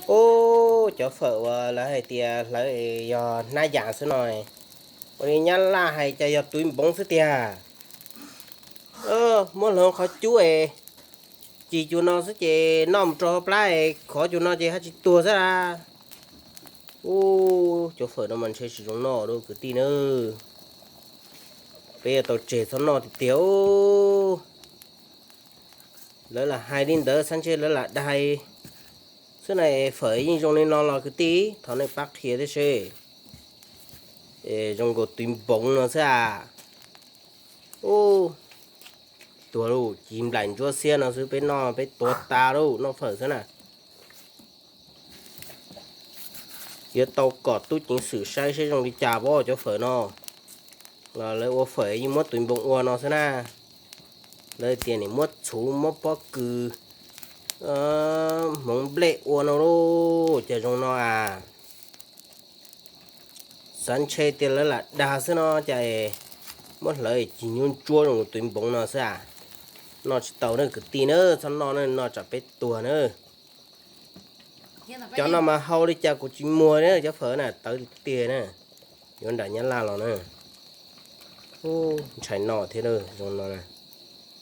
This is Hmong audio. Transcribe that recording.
Ub, cov fawm uas lawv hais tias hlawv yog hnab yas xwb no, ua li Nyab Laj hais cas yog tus npoov xwb tiag. Muab hlawv qhov cub es cig cov no xwb ces noj mus rau hauv plab es khov cov no ces haj tsis tuag xwb a. Ub, cov fawm no mas ntshe tsis zoo noj rau kwv tij nawb. Peb yuav tau tseg txhob noj tiag tiag. Lawv lam hais li ntawd xav ntshe lawv lam dag xwb na, fawm yeej zoo li no los kwv tij, thov nej pab qhia thiab seb. Zoo nkaus tus npoov no xwb a. Ub, tuag lauj, ci nplaim ntsuab xiab no xwb peb noj peb tuag tas lauj, noj fawm xwb na. Yuav tau kom tub ceev xwm saib seb zoo li cas pob cov fawm no. Los lawv ua fawm yeej muab tus npoov ua no xwb na. Lawv tias nim muab txhuv muab pob kws, hmoov nplej ua no lauj, cas zoo no a. Xav ntshe tias lawv lam dag xwb no cas es muab hlawv cig ntsuab ntsuab zoo tus npoov no xwb a. Noj tsis tau na kwv tij na, txhob noj na, noj tsam peb tuag na. Cov no mas hau li cas kuv tsis muag na, cov fawm na tawv tiag tiag na. Yuav nram Nyab Laj los na. Ntshai noj thiab zoo no.